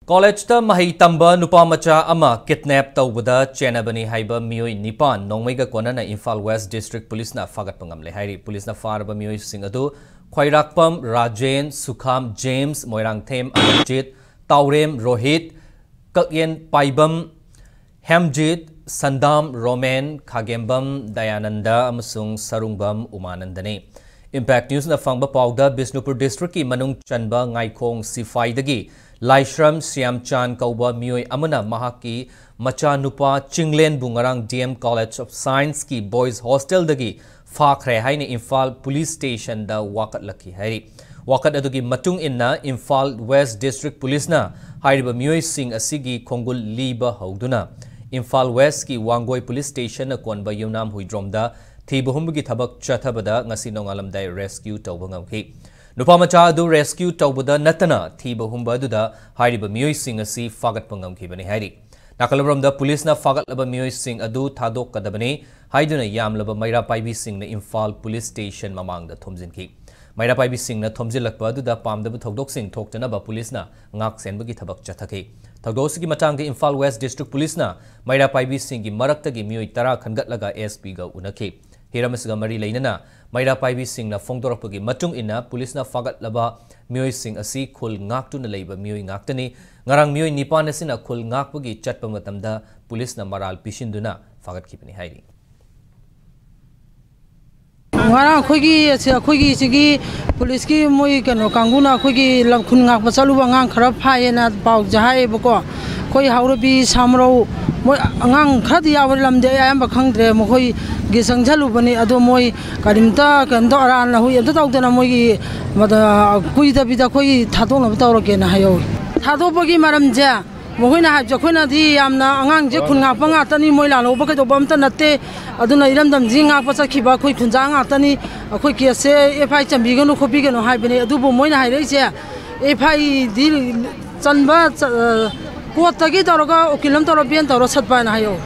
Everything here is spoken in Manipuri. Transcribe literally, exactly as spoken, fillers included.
ꯀꯣꯂꯦꯖꯇ ꯃꯍꯩ ꯇꯝꯕ ꯅꯨꯄꯥ ꯃꯆꯥ ꯑꯃ ꯀꯤꯗꯅꯦꯞ ꯇꯧꯕꯗ ꯆꯦꯟꯅꯕꯅꯤ ꯍꯥꯏꯕ ꯃꯤꯑꯣꯏ ꯅꯤꯄꯥꯟ ꯅꯣꯡꯃꯩꯒ ꯀꯣꯟꯅꯅ ꯏꯝꯐꯥꯜ ꯋꯦꯁ ꯗꯤꯁꯇ꯭ꯔꯤꯛ ꯄꯨꯂꯤꯁꯅ ꯐꯥꯒꯠꯄ ꯉꯝꯂꯦ ꯍꯥꯏꯔꯤ꯫ ꯄꯨꯂꯤꯁꯅ ꯐꯥꯔꯕ ꯃꯤꯑꯣꯏꯁꯤꯡ ꯑꯗꯨ ꯈ꯭ꯋꯥꯏꯔꯥꯛꯄꯝ ꯔꯥꯖꯦꯟ, ꯁꯨꯈꯥꯝ ꯖꯦꯝꯁ, ꯃꯣꯏꯔꯥꯡꯊꯦꯝ ꯑꯃꯔꯖꯤꯠ, ꯇꯥꯎꯔꯦꯝ ꯔꯣꯍꯤꯠ, ꯀꯛꯌꯦꯟ ꯄꯥꯏꯕꯝ ꯍꯦꯝꯖꯤꯠ, ꯁꯟꯗꯥꯝ ꯔꯣꯃꯦꯟ, ꯈꯥꯒꯦꯝꯕꯝ ꯗꯌꯥꯅꯟꯗ ꯑꯃꯁꯨꯡ ꯁꯔꯨꯡꯕꯝ ꯎꯃꯥꯅꯟꯗꯅꯤ꯫ ꯏꯝꯄꯦꯛ ꯅ꯭ꯌꯨꯁꯅ ꯐꯪꯕ ꯄꯥꯎꯗ ꯕꯤꯁꯅꯨꯄꯨꯔ ꯗꯤꯁꯇ꯭ꯔꯤꯛꯀꯤ ꯃꯅꯨꯡ ꯆꯟꯕ ꯉꯥꯏꯈꯣꯡ ꯁꯤꯐꯥꯏꯗꯒꯤ ꯂꯥꯏꯁ꯭ꯔꯝ ꯁ꯭ꯌꯥꯝꯆꯥꯟ ꯀꯧꯕ ꯃꯤꯑꯣꯏ ꯑꯃꯅ ꯃꯍꯥꯛꯀꯤ ꯃꯆꯥꯅꯨꯄꯥ ꯆꯤꯡꯂꯦꯟꯕꯨ ꯉꯔꯥꯡ ꯗꯤ ꯑꯦꯝ ꯀꯣꯂꯦꯖ ꯑꯣꯐ ꯁꯥꯏꯟꯁꯀꯤ ꯕꯣꯏꯁ ꯍꯣꯁꯇꯦꯜꯗꯒꯤ ꯐꯥꯈ꯭ꯔꯦ ꯍꯥꯏꯅ ꯏꯝꯐꯥꯜ ꯄꯨꯂꯤꯁ ꯁ꯭ꯇꯦꯁꯟꯗ ꯋꯥꯀꯠꯂꯛꯈꯤ ꯍꯥꯏꯔꯤ꯫ ꯋꯥꯀꯠ ꯑꯗꯨꯒꯤ ꯃꯇꯨꯡ ꯏꯟꯅ ꯏꯝꯐꯥꯜ ꯋꯦꯁ ꯗꯤꯁꯇ꯭ꯔꯤꯛ ꯄꯨꯂꯤꯁꯅ ꯍꯥꯏꯔꯤꯕ ꯃꯤꯑꯣꯏꯁꯤꯡ ꯑꯁꯤꯒꯤ ꯈꯣꯡꯒꯨꯜ ꯂꯤꯕ ꯍꯧꯗꯨꯅ ꯏꯝꯐꯥꯜ ꯋꯦꯁꯀꯤ ꯋꯥꯡꯒꯣꯏ ꯄꯨꯂꯤꯁ ꯁ꯭ꯇꯦꯁꯟꯅ ꯀꯣꯟꯕ ꯌꯨꯝꯅꯥꯝ ꯍꯨꯏꯗ꯭ꯔꯣꯝꯗ ꯊꯤꯕ ꯍꯨꯝꯕꯒꯤ ꯊꯕꯛ ꯆꯠꯊꯕꯗ ꯉꯁꯤ ꯅꯣꯡꯉꯥꯜꯂꯝꯗꯥꯏ ꯔꯦꯁꯀ꯭ꯌꯨ ꯇꯧꯕ ꯉꯝꯈꯤ꯫ ꯅꯨꯄꯥ ꯃꯆꯥ ꯑꯗꯨ ꯔꯦꯁꯀ꯭ꯌꯨ ꯇꯧꯕꯗ ꯅꯠꯇꯅ ꯊꯤꯕ ꯍꯨꯝꯕ ꯑꯗꯨꯗ ꯍꯥꯏꯔꯤꯕ ꯃꯤꯑꯣꯏꯁꯤꯡ ꯑꯁꯤ ꯐꯥꯒꯠꯄ ꯉꯝꯈꯤꯕꯅꯤ ꯍꯥꯏꯔꯤ꯫ ꯅꯥꯀꯜ ꯑꯃꯔꯣꯝꯗ ꯄꯨꯂꯤꯁꯅ ꯐꯥꯒꯠꯂꯕ ꯃꯤꯑꯣꯏꯁꯤꯡ ꯑꯗꯨ ꯊꯥꯗꯣꯛꯀꯗꯕꯅꯤ ꯍꯥꯏꯗꯨꯅ ꯌꯥꯝꯂꯕ ꯃꯩꯔꯥ ꯄꯥꯏꯕꯤꯁꯤꯡꯅ ꯏꯝꯐꯥꯜ ꯄꯨꯂꯤꯁ ꯁ꯭ꯇꯦꯁꯟ ꯃꯃꯥꯡꯗ ꯊꯣꯝꯖꯤꯟꯈꯤ꯫ ꯃꯩꯔꯥ ꯄꯥꯏꯕꯤꯁꯤꯡꯅ ꯊꯣꯝꯖꯤꯜꯂꯛꯄ ꯑꯗꯨꯗ ꯄꯥꯝꯗꯕ ꯊꯧꯗꯣꯛꯁꯤꯡ ꯊꯣꯛꯇꯅꯕ ꯄꯨꯂꯤꯁꯅ ꯉꯥꯛ ꯁꯦꯟꯕꯒꯤ ꯊꯕꯛ ꯆꯠꯊꯈꯤ꯫ ꯊꯧꯗꯣꯛ ꯑꯁꯤꯒꯤ ꯃꯇꯥꯡꯗ ꯏꯝꯐꯥꯜ ꯋꯦꯁ ꯗꯤꯁꯇ꯭ꯔꯤꯛ ꯄꯨꯂꯤꯁꯅ ꯃꯩꯔꯥ ꯄꯥꯏꯕꯤꯁꯤꯡꯒꯤ ꯃꯔꯛꯇꯒꯤ ꯃꯤꯑꯣꯏ ꯇꯔꯥ ꯈꯟꯒꯠꯂꯒ ꯑꯦꯁ ꯄꯤꯒ ꯎꯅꯈꯤ꯫ ꯍꯤꯔꯝ ꯑꯁꯤꯒ ꯃꯔꯤ ꯂꯩꯅꯅ ꯃꯩꯔꯥ ꯄꯥꯏꯕꯤꯁꯤꯡꯅ ꯐꯣꯡꯗꯣꯔꯛꯄꯒꯤ ꯃꯇꯨꯡ ꯏꯟꯅ ꯄꯨꯂꯤꯁꯅ ꯐꯥꯒꯠꯂꯕ ꯃꯤꯑꯣꯏꯁꯤꯡ ꯑꯁꯤ ꯈꯨꯜ ꯉꯥꯛꯇꯨꯅ ꯂꯩꯕ ꯃꯤꯑꯣꯏ ꯉꯥꯛꯇꯅꯤ꯫ ꯉꯔꯥꯡ ꯃꯤꯑꯣꯏ ꯅꯤꯄꯥꯟ ꯑꯁꯤꯅ ꯈꯨꯜ ꯉꯥꯛꯄꯒꯤ ꯆꯠꯄ ꯃꯇꯝꯗ ꯄꯨꯂꯤꯁꯅ ꯃꯔꯥꯜ ꯄꯤꯁꯤꯟꯗꯨꯅ ꯐꯥꯒꯠꯈꯤꯕꯅꯤ ꯍꯥꯏꯔꯤ꯫ ꯉꯔꯥꯡ ꯑꯩꯈꯣꯏꯒꯤ ꯑꯁꯤ-, ꯑꯩꯈꯣꯏꯒꯤ ꯁꯤꯒꯤ ꯄꯨꯂꯤꯁꯀꯤ ꯃꯣꯏ ꯀꯩꯅꯣ ꯀꯥꯡꯕꯨꯅ ꯑꯩꯈꯣꯏꯒꯤ ꯂꯝ ꯈꯨꯟ ꯉꯥꯛꯄ ꯆꯠꯂꯨꯕ ꯑꯉꯥꯡ ꯈꯔ ꯐꯥꯏꯌꯦꯅ ꯄꯥꯎꯁꯦ ꯍꯥꯏꯌꯦꯕꯀꯣ꯫ ꯑꯩꯈꯣꯏ ꯍꯥꯎꯔꯕꯤ, ꯁꯥꯃꯔꯧ, ꯃꯣꯏ ꯑꯉꯥꯡ ꯈꯔꯗꯤ ꯌꯥꯎꯕ, ꯂꯝꯗꯤ ꯑꯩ ꯑꯌꯥꯝꯕ ꯈꯪꯗ꯭ꯔꯦ꯫ ꯃꯈꯣꯏꯒꯤ ꯆꯪꯁꯜꯂꯨꯕꯅꯤ, ꯑꯗꯣ ꯃꯣꯏ ꯀꯔꯤꯝꯇ ꯀꯩꯅꯣ ꯇꯧ-, ꯑꯔꯥꯟ ꯅꯍꯨꯏ ꯑꯝꯇ ꯇꯧꯗꯅ ꯃꯣꯏꯒꯤ ꯃꯗ-, ꯀꯨꯏꯗꯕꯤꯗ ꯑꯩꯈꯣꯏꯒꯤ ꯊꯥꯗꯣꯛꯅꯕ ꯇꯧꯔꯒꯦꯅ ꯍꯥꯏꯍꯧꯋꯤ꯫ ꯊꯥꯗꯣꯛꯄꯒꯤ ꯃꯔꯝꯁꯦ ꯃꯈꯣꯏꯅ ꯍꯥꯏꯕꯁꯦ, ꯑꯩꯈꯣꯏꯅꯗꯤ ꯌꯥꯝꯅ ꯑꯉꯥꯡꯁꯦ ꯈꯨꯟ ꯉꯥꯛꯄ ꯉꯥꯛꯇꯅꯤ, ꯃꯣꯏ ꯂꯥꯜꯍꯧꯕ ꯀꯩꯗꯧꯕ ꯑꯝꯇ ꯅꯠꯇꯦ, ꯑꯗꯨꯅ ꯏꯔꯝꯗꯝꯁꯤ ꯉꯥꯛꯄ ꯆꯠꯈꯤꯕ ꯑꯩꯈꯣꯏ ꯈꯨꯟꯖꯥ ꯉꯥꯛꯇꯅꯤ, ꯑꯩꯈꯣꯏ ꯀꯦꯁꯁꯦ ꯑꯦꯐ ꯑꯥꯏ ꯆꯟꯕꯤꯒꯅꯨ ꯈꯣꯠꯄꯤꯒꯅꯨ ꯍꯥꯏꯕꯅꯤ꯫ ꯑꯗꯨꯕꯨ ꯃꯣꯏꯅ ꯍꯥꯏꯔꯛꯏꯁꯦ ꯑꯦꯐ ꯑꯥꯏ ꯗꯤ ꯆꯟꯕ ꯆ-, ꯀꯣꯔꯠꯇꯒꯤ ꯇꯧꯔꯒ ꯎꯀꯤꯜ ꯑꯃ ꯇꯧꯔ ꯕꯦꯟ ꯇꯧꯔ ꯆꯠꯄ ꯍꯥꯏꯅ ꯍꯥꯏꯌꯣ꯫